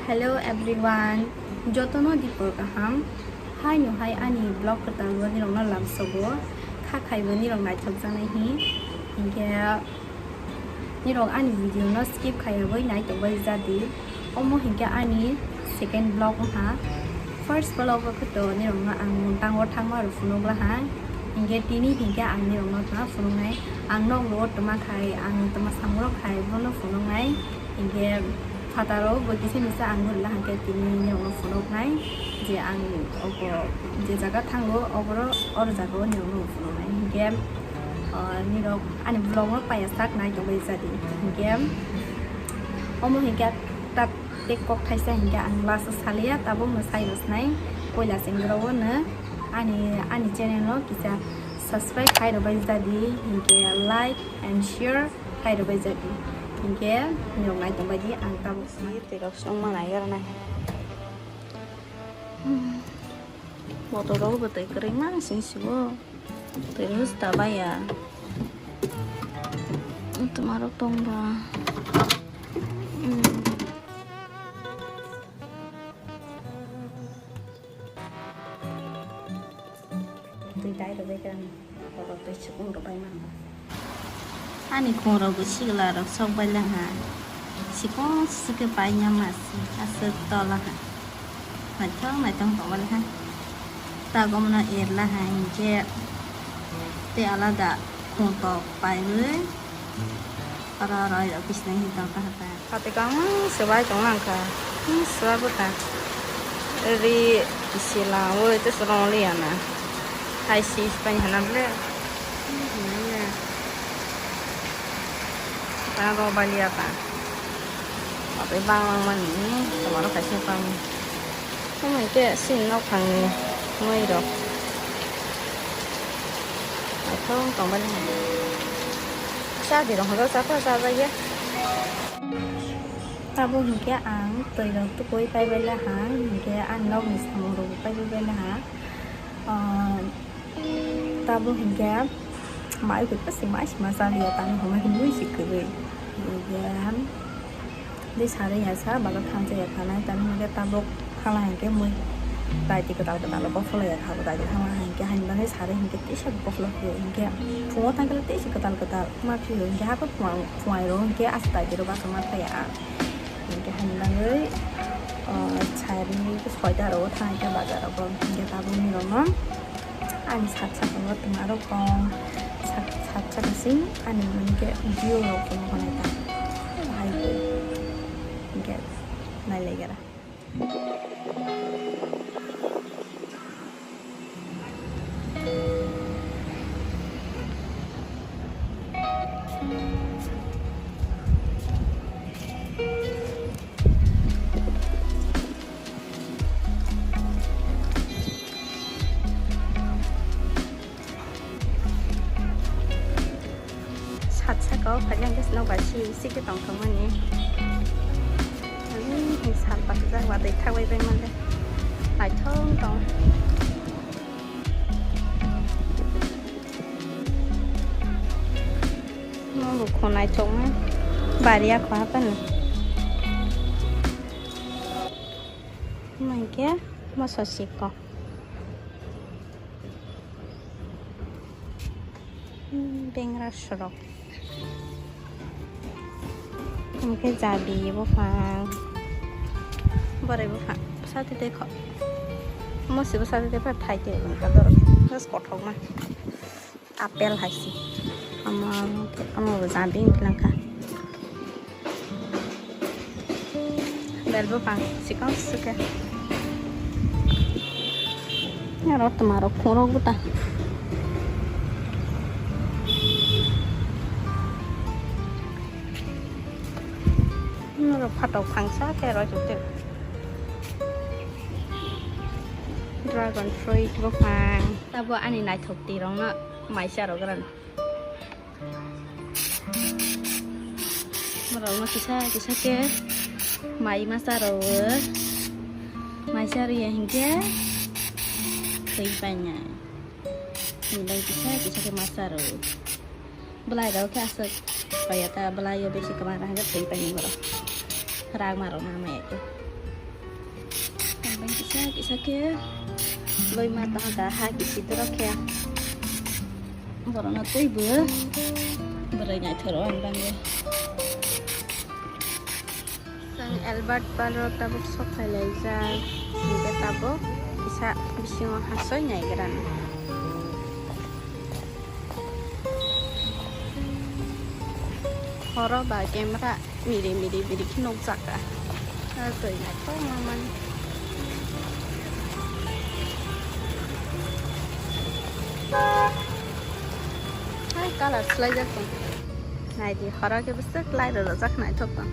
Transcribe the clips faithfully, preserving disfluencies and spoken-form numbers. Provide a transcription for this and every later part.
Hello everyone, jotono dipor kaham. Hai no hai ani vlog kwtal bo nirok no lamsogo. Kha khai bo nirok naithok jaknai hi. Hinkhe nirok ani video no skip khaiya bai naithok bai jadi. Omo hinkhe ani second vlog wngkha. First vlog o khe to nirok no ang mwtang o thangma rw phunuk laha. Hinkhe tini hinkhe ang nirok no tma phunuknai. Ang nok ro tma khai, ang tma samung rok khai bono phunuknai. Hinkhe phataro bo kisa misa ang gurila hinkhe tini nirokno phunuknai je ang obo je jaga thango oboro oro jaga o nirokno phunuknai hinkhe, ah, nirok ani vlog no paiya sak nai tongbai jadi hinkhe omo hinkhe tak tei kok thaisa hinkhe ang last o saliya tabukno sai rwsnai poila chengro o no ani ani channel no kisa subscribe khai rwbai jadi hinkhe like and share khai rwbai jadi hinkhe nirok nai tongbai di ang tabuk. Si twi rok song ma nai gra nai. Motor rok bo twi kwrwi ma sing sibo. Twi rok ta baya. Tuma rok tong ba. Twi dai rwbai khe ang borok twi chukung rwbai mano. Ani khungrok bo sigla rok sok bai le ha. Sikon sike paina ma si aswk tola ha. Naithok naithok tong bai le ha. Tagomno erla ha hinkhe tei alada khungtok paiwi. Oro oro rok bisna hin tong kha ta. Pati kangma swbai tong lang kha. Hmm, swbai bwtha. Ri sila oi te swrong liya na. Hai si swbai hana ble. Hmm, hana ble. Ta go baliya ta. Pati bang lang mani. Tomaro kaisa pang. Omo hinkhe chini nokphangni muirok. Naithok tongbaili hai. Chabi rok hwnjak chapha chajakya. Tabuk hinkhe ang twirok tukuiwi paibaili ha, hinkhe ani nokni samungrokbo paibaili ha. Ah, Tabuk hinkhe mai kwtwi se mai se ma chaliya tamo hwnwi hwnwi se kwrwi. Hinkhe tei sarwi ya sa balo thansa ya thanai tamo hinkhe tabuk thala hinkhe mui daiti kwtal kwtal bopholo ya kha bo daiti thangma hinkhe haini bagwi sarwi hinkhe teisa bopholo phio hinkhe phungo thangkhe teisa kwtal kwtal ma phio hinkhe haphar phuai rw hinkhe aswk daiti rw bachama thaya hinkhe haini bagwi, ah, sarwi soita rw thangkhe bazar rw hinkhe tabuk ni rw no. Ani sat saka o tong aro kong sat saka sing ani mani ke view rok tong hwnai ta hai hinkhe nai lai gara. Sat saka o phaikhe hwnkhe chwla bai si si khe tongthokmani. Ani sal pathajak watwi thagwi bai male naithok tong. Omo bo kho naithokma bari ya kho haphano. Omo hinkhe moso siko. Hmm, bengra sorok. Hinkhe jabi buphang. Borai buphang. Sati tei kho. Mosi bo sati tei pha thai tei wngkha dorok. Just kothokma. Apple hai se. Omo, omo bo jabi wngkha. Bel buphang sikon sukhe. Aro twma rok phungrok bwta. Oro phatok phangsa khe rw chukte. Dragon fruit buphang. Tabuk ani naithok twi rokno mai cha rw gra. Borokno kisa kisa khe mai ma cha rw o. Mai cha rw ya hinkhe thwi paina. Hinkhe kisa kisa khe ma cha rw o. Bwlai rok khe aswk paiya ta, bwlai o bisi kwma rw hinkhe thwi paini borok. Rang ma rok ma maya khe. Kisa kisa khe loi ma tong kha, ha kisi toro khe. Borokno teibo bwrwi naithoro ang bangwi. Chwng Albert Park o tabuk sok phai laijak, hinkhe tabuk kisa bisingo hasoi naigra. Horo ba camera miri miri miri khe nukjak kha. Ah, twi naithok nangmani. Hai, colour swlaijak tong. Naidi, horo khe bwswk light rwjak naithok tong.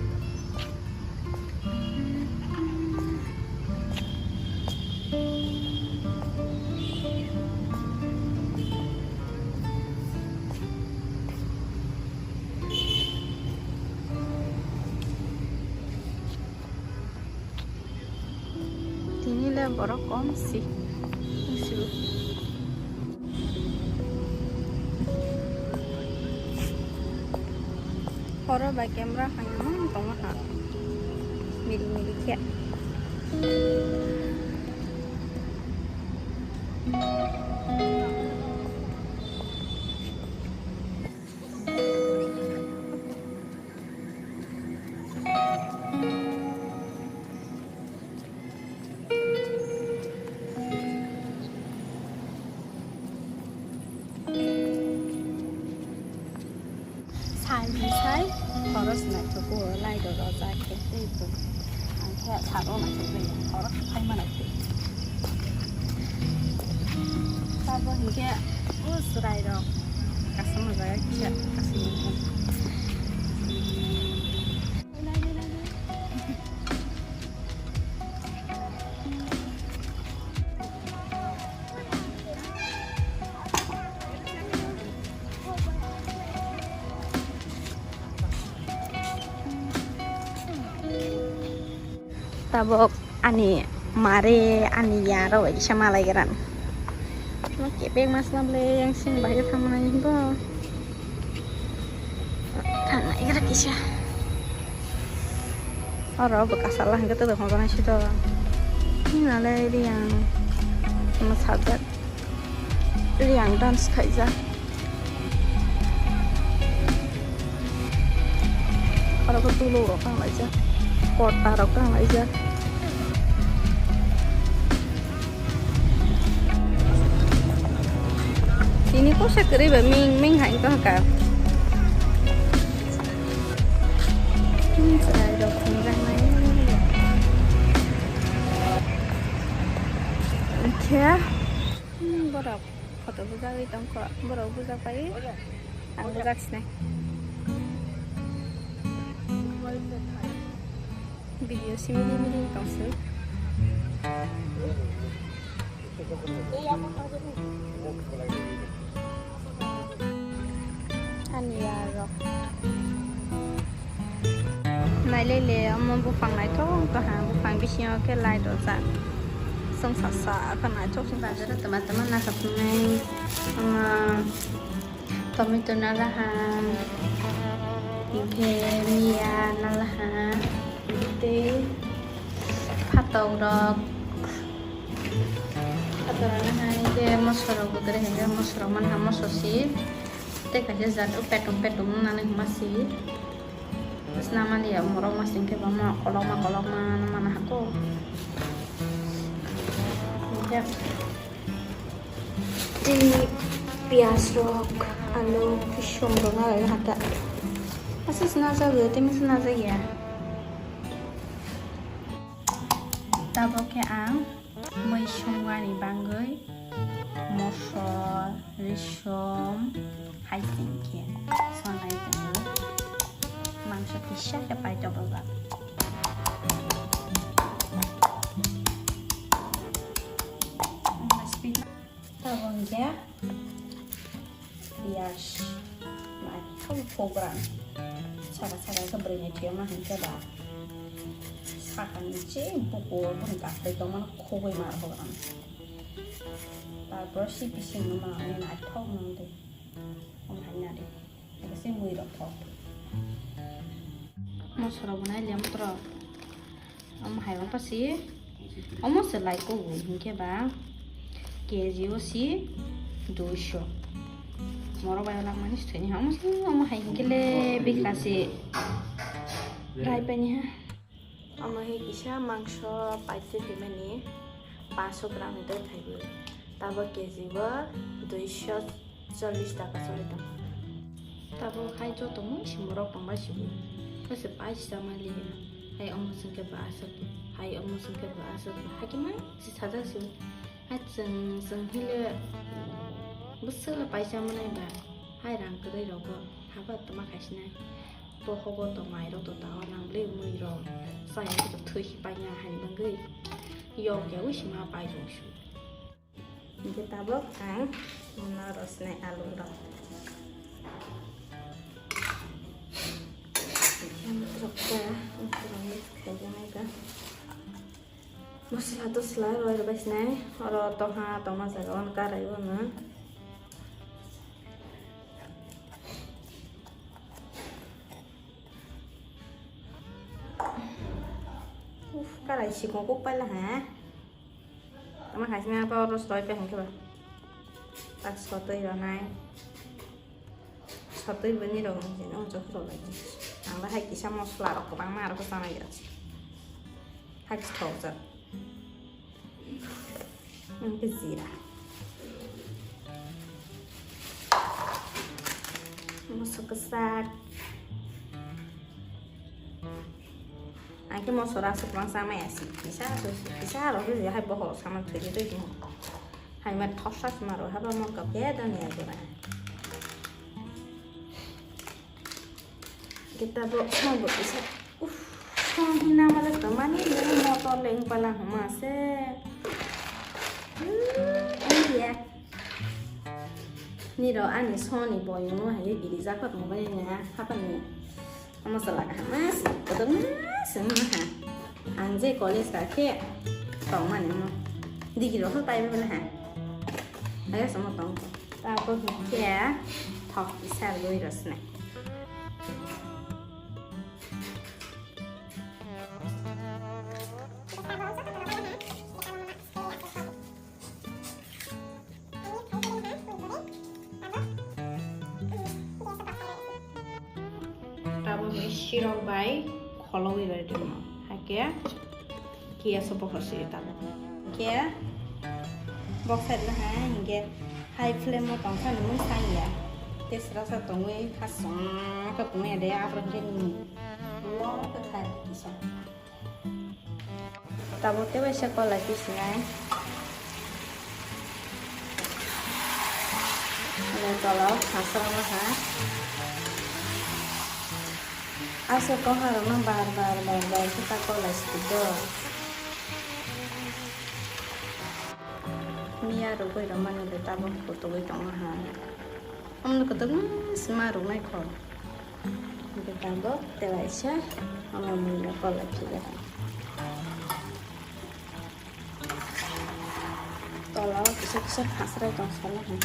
Tini le borok kom si. Horo bai camera hwnwi tongo ha. Mili mili khe. Sai di sai, horos naithogo, light rok rojak khe tei bo. Ang khe salo naithok bai, horos khai ma naithok. Sabo hinkhe o chwrai rok kasom rok kisa kasom rok. Tabok ani mare ani yaro bai kisa malai gran. Kebeng mas lamle yang sing bahai thangnai bo. Thangnai gra kisa. Oro bo kasala hingke to hongjanai si to. Hinale riyang masajak. Riyang dance khaijak. Oro khe tuluk rok tanglaijak. Korta rok tanglaijak. Tini kosa kwrwi ba ming ming hai wngkha. Hmm, chwrai rok thwngjaknai. Khe, hmm, borok photo bujagwi tongkha. Borok bujak pai. Ang bujak sinai. Video si mili mili tongsi. Ani yarok. Nailele omo buphang naithok tongha, buphang bisingo khe light rwjak. Chwng sasa khe naithok se bazaro tama tama nasakhumnai. Omo tomato nalaha, hinkhe miya nalaha, tei phatok rok. Phatok rok naha hinkhe moso rok bo kwrwi hinkhe moso rok manha moso si. Tei kaisa jat o petung petung nani hwnma si. Bwsna maliya morok masing khe bangma kolokma kolokma nw mana hako. Hinkhe tei piyaj rok, alu, kisum rok nalai hata. Aswk se najagwi tei masa najagya. Tabok khe ang mui songmani bangwi mosol, risom, hai sing khe sonai tongo. Mangso kisa khe paitokjak. Tabok hwnkhe piyaj naithok phugrang saka saka khe bwrwi ni thwiyo ma hinkhe ba sakani je bukur boni kakhwlai tongmani khugwi ma rwgrang. Tarpor si bising no ma ani naithok nang tei omo hai nadi. Ese mui rok thok. Mosoro bo nai lem tro. Omo hai wngkha si. Omo se lai kubu hinkhe ba K G o si duisho. Morok bai langmani se thwini ha. Omo se omo hai hinkhe le bikha se rai pani ha. Omo hai kisa mangso paite thwimani paanso gram ni tei thaiwi. Tabok K G o duisho chollish taka choli tongo. Tabok hai joto mui se morok tongbai se bo. Khe se paisa mali ya. Hai omo songkhe bo aswk, hai omo songkhe bo aswk. Hakhe ma se sajak se bo. Hai chwng, chwng hile bwswk le paisa manai ba. Hai rang kwrwi rogo haba tongma khaisinai. Bohogo tong mairok to tao nang le mui rok. Chaya khe to thwi paina hai bangwi. Yok ya wi sima pai rung su. Hingke tabok ang muna rosnai alu rok. Ang rokka, ang rokka kaijaknai ka. Mosla tosla roi rwbai sinai, oro tongha tongma jaga o karai o no. Uf, karai sikong kok paila ha. Tama hai sini apa urus roi pe hingke ba. Tak sotoi ronai. Sotoi bini rok ni jini unjak rok lai. Ang ba hai kisa mosla rok kwbangma aro kwchang nai gra. Hai kisa thok jak. Ang ke jira. Moso kwchak. Ang ke moso rasa kwbang sama ya si. Kisa, kisa aro ke hai bohor sama thwi thwi. Hai ma thosa sama ro haba mo ka pe dan ya gora. Kita bo mo bo kisa. Uff, song hina male to mani ni motor le pala homa se. Hmm, ya. Niro ani soni boyong no haye giri jakot mo bai ne hapani. Amo sala ka mas, kotor mas, ha. Ang je college ka khe tong mani mo. Digi ro ho tai bela ha. Aya samo tong. Ta ko khe thok isar goi rosne. Tabuk ni sirok bai kholowi roi rwma. Hakhe kiya sobo hosi tabuk. Khe bok side no hai hinkhe high flame o tongsa ni mung sanya. Te srasa tongwi khasong khe tongya de aphuru hinkhe nini. Lo khe khai kisa. Tabuk tei waisa kolai pisinai. Ani tola o khasrama ha. Aswk kok harokno bar bar bar bar khe ta kolai sidi do. Miya rwgwi rwmani le tabuk kutugwi tongma ha. Omono kutuk ma sima rwgnai kho. Hingke tabuk tei waisa omo mui no kolai phiya. Tola o kisa kisa khasrai tong sala ha.